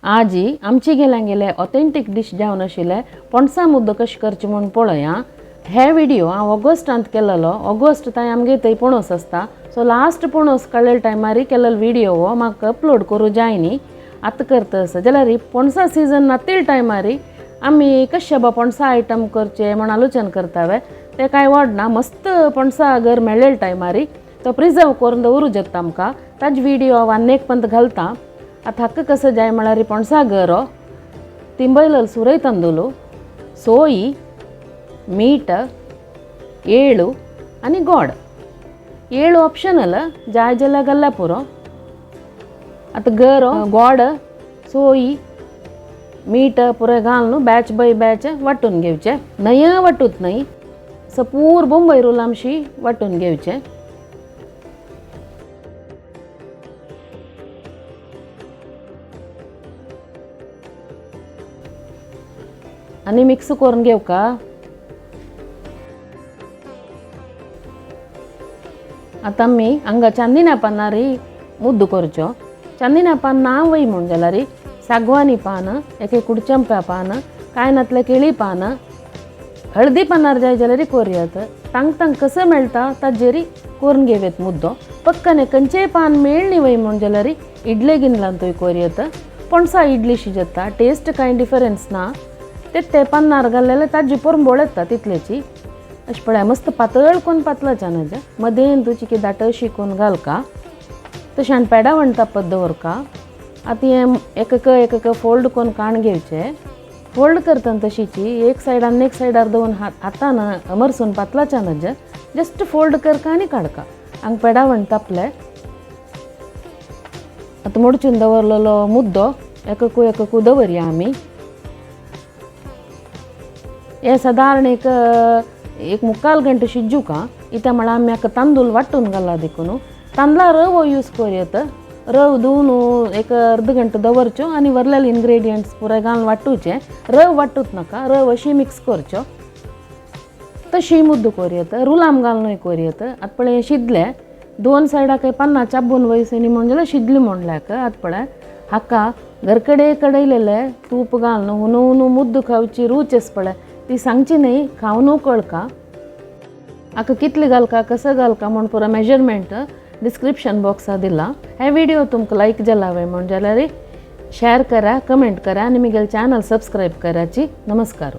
आजी आमची गेल्या गेले ऑथेंटीक डिश जावन आशिल्ले पणसा मुद्दो कशें करचे म्हूण पळया. हे व्हिडिओ हांव ऑगस्टांत केलेलो. ऑगस्ट थंय आमगे थंय पणस आसता, सो लास्ट पणस काडलेले टायमार केलेलो व्हिडिओ हो म्हाका अपलोड करूं जाय न्ही. आतां करता आसा जाल्यार पणसा सिजन नातील टायमार आमी कशे बा पणसा आयटम करचे म्हूण आलोचन करतावे. ते कांय वाडना, मस्त पणसा घर मेळ्ळे टायमार तो प्रिजर्व करून दवरूं जाता आमकां. ताजे व्हिडिओ हांव आनी एक पंत घालता. आतां हाका कसो जाय म्हळ्यार पणसा गरो, तिंबयलल सुरय तांदूळ, सोयी, मीठ, ಏಳು आनी गोड. ಏಳು ऑप्शनल, जाय जाल्यार घाल्यार पुरो. आतां गरो, गोड, सोयी, मीठ पुराय घालून बॅच बाय बॅच वांटून घेवचें. न्हय वांटूत न्हय, सपूर बोंबय रुलामशी वांटून घेवचें. आनी मिक्स करून घेवका. आतां आमी हांगा चांदिना पानार मुद्दो करचो. चांदिना पान ना वय म्हूण जाल्यार सागवानी पान, एक कुडचंप्या पान, कांय नातलें केळी पान, हळदी पानार जाय जाल्यार कोरयात. तांक तांक कसो मेळटा ताजेर करून घेवयत मुद्दो. पक्कने खंयचेय पान मेळ्ळी वय म्हूण जाल्यार इडले गिन्नांतूय कोरयत. पणसा इडली शिजता, टेस्ट कांय डिफरन्स ना. ते पन्नार घाल्लेले ताजी पोरंबोळ येता तितल्याची. अशें पळय मस्त पातळ कोन्न पातळाच्या नज मदेन तुजी दाटशी कोन्न घालका. तशें आनी पेडा वण तापत दवरका. आतां हें एकक एकक फोल्ड कोन्न काण घेवचें. फोल्ड करतना तशीची एक सायडान एक सायडार दवरून हातान अमरसून पातळाच्या नज जस्ट फोल्ड करका आनी काडका. हांगा पेडा वण तापले. आतां मोडचून दवरलेलो मुद्दो एककू एककू दवरया आमी. हें सादारण एक एक मुक्काल गंटे शिज्जुका. इत्या म्हळ्यार आमी हाका तांदूळ वांटून घाला देखून तांदळा रवो यूज करूं. रव धुवन एक अर्द घंटो दवरच्यो आनी वरलेले इन्ग्रेडियंट्स पुराय घालून वांटूचे. रव वांटूत नाका, रव अशी मिक्स करच्यो. तशी मुद्दो करूं, रुलाम घालूनय करूं. आतां पळय शिजले दोन सायडाक पन्ना चाबून वयसनी म्हूण जाल्यार शिजली म्हणल्याक. आतां पळय हाका घरकडे कडयलेले तूप घालून हुनू हुनू मुद्दो खावची रूच आसा पळय ती सांगची न्हय, खावनू कळका. हाका कितले घालका कसो घालका म्हूण पुरो मेजरमेंट डिस्क्रिप्शन बॉक्सा दिला. हे व्हिडिओ तुमकां लायक जाला वय म्हूण जाल्यार शेअर करा, कमेंट करा आनी म्हगेलें चॅनल सबस्क्रायब कराची. नमस्कार.